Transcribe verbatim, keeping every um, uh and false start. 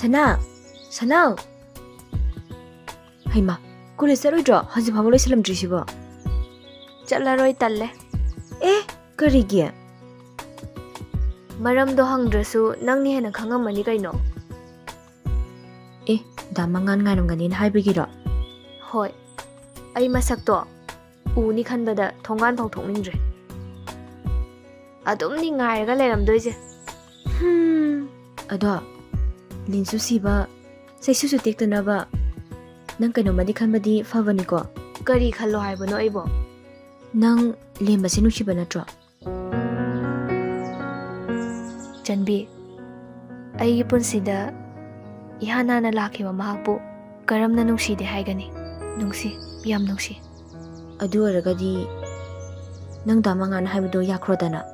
ꯁꯅꯥ! ꯁꯅꯥ! ꯍꯩꯃꯥ, ꯀꯣꯂꯦꯖ ꯆꯠꯂꯣꯏꯗ꯭ꯔꯣ? ꯍꯧꯖꯤꯛ ꯐꯥꯎꯕ ꯂꯣꯏꯁꯤꯜꯂꯝꯗ꯭ꯔꯤꯁꯤꯕꯣ? ꯆꯠꯂꯔꯣꯏ, ꯇꯜꯂꯦ꯫ ꯑꯦ, ꯀꯔꯤꯒꯤ? ꯃꯔꯝꯗꯣ ꯍꯪꯗ꯭ꯔꯁꯨ ꯅꯪꯅ ꯍꯦꯟꯅ ꯈꯪꯉꯝꯃꯅꯤ ꯀꯩꯅꯣ꯫ ꯑꯦ, ꯗꯥ ꯃꯉꯥꯟ ꯉꯥꯏꯔꯝꯒꯅꯤꯅ ꯍꯥꯏꯕꯒꯤꯔꯣ? ꯍꯣꯏ, ꯑꯩ ꯃꯁꯛꯇꯣ ꯎꯅꯤ ꯈꯟꯕꯗ ꯊꯣꯡꯒꯥꯟ ꯐꯥꯎ ꯊꯣꯛꯅꯤꯡꯗ꯭ꯔꯦ꯫ ꯑꯗꯨꯝꯅꯤ ꯉꯥꯏꯔꯒ ꯂꯩꯔꯝꯗꯣꯏꯁꯦ꯫ ꯍꯝ꯫ ꯑꯗꯣ, ꯂꯤꯟꯁꯨ ꯁꯤꯕ, ꯆꯩꯁꯨꯁꯨ ꯇꯦꯛꯇꯅꯕ ꯅꯪ ꯀꯩꯅꯣꯝꯃꯗꯤ ꯈꯟꯕꯗꯤ ꯐꯕꯅꯤꯀꯣ꯫ ꯀꯔꯤ ꯈꯜꯂꯣ ꯍꯥꯏꯕꯅꯣ ꯑꯩꯕꯣ? ꯅꯪ ꯂꯦꯝꯕꯁꯦ ꯅꯨꯡꯁꯤꯕ ꯅꯠꯇ꯭ꯔꯣ? ꯆꯟꯕꯤ, ꯑꯩꯒꯤ ꯄꯨꯟꯁꯤꯗ ꯏꯍꯥꯟ ꯍꯥꯟꯅ ꯂꯥꯛꯈꯤꯕ ꯃꯍꯥꯛꯄꯨ ꯀꯔꯝꯅ ꯅꯨꯡꯁꯤꯗꯦ ꯍꯥꯏꯒꯅꯤ? ꯅꯨꯡꯁꯤ, ꯌꯥꯝ ꯅꯨꯡꯁꯤ꯫ ꯑꯗꯨ ꯑꯣꯏꯔꯒꯗꯤ ꯅꯪ ꯗꯥ ꯃꯉꯥꯟ ꯍꯥꯏꯕꯗꯣ ꯌꯥꯈ꯭ꯔꯣꯗꯅ꯫